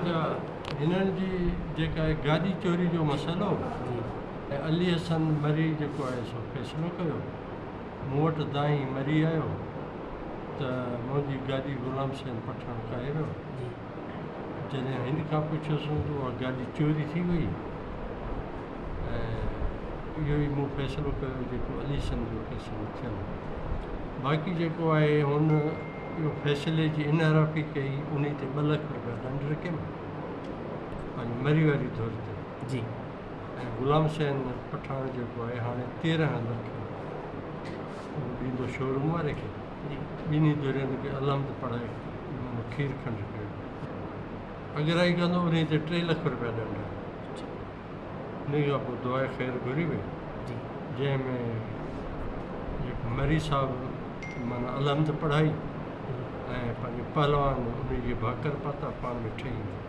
اچا هنن جي جيڪا گاڏي چوري جو مسئلو ۽ علي حسن مري جيڪو آهي سو فيصلو ڪيو. مون وٽ دانهين مري آيو ته منهنجي گاڏي غلام حسين پٺاڻ ڪاهي ويو. جڏهن هن کان پڇيوسون ته اها گاڏي چوري ٿي وئي ۽ اهو ئي مون فيصلو ڪيو جيڪو علي حسن جو فيصلو ٿيل هو. باقي جيڪو آهي هن اهو فيصلي جي انحرافي ڪئي انهي تي ٻه لک رپيا ڏنڊ رکيم پنهنجي مري واري ڌر تي. جي. ۽ غلام حسين پٺاڻ جيڪو آهي هاڻي 13 لک اهو ڏيندو شوروم واري کي. ٻنهي ڌرين کي الحمد پڙهائي معنيٰ کير کنڊ ڪيو. اڳرائي ڪندو انهي تي 3 لک رپيا ڏنڊ آهي. انهي کان پوء دعاء خير گهري وئي جنهن ۾ جيڪو مري صاحب معنيٰ الحمد پڙهائي ۽ پنهنجو پهلوان انهي جي ڀاڪر پاتا پاڻ ۾ ٺهي ويا.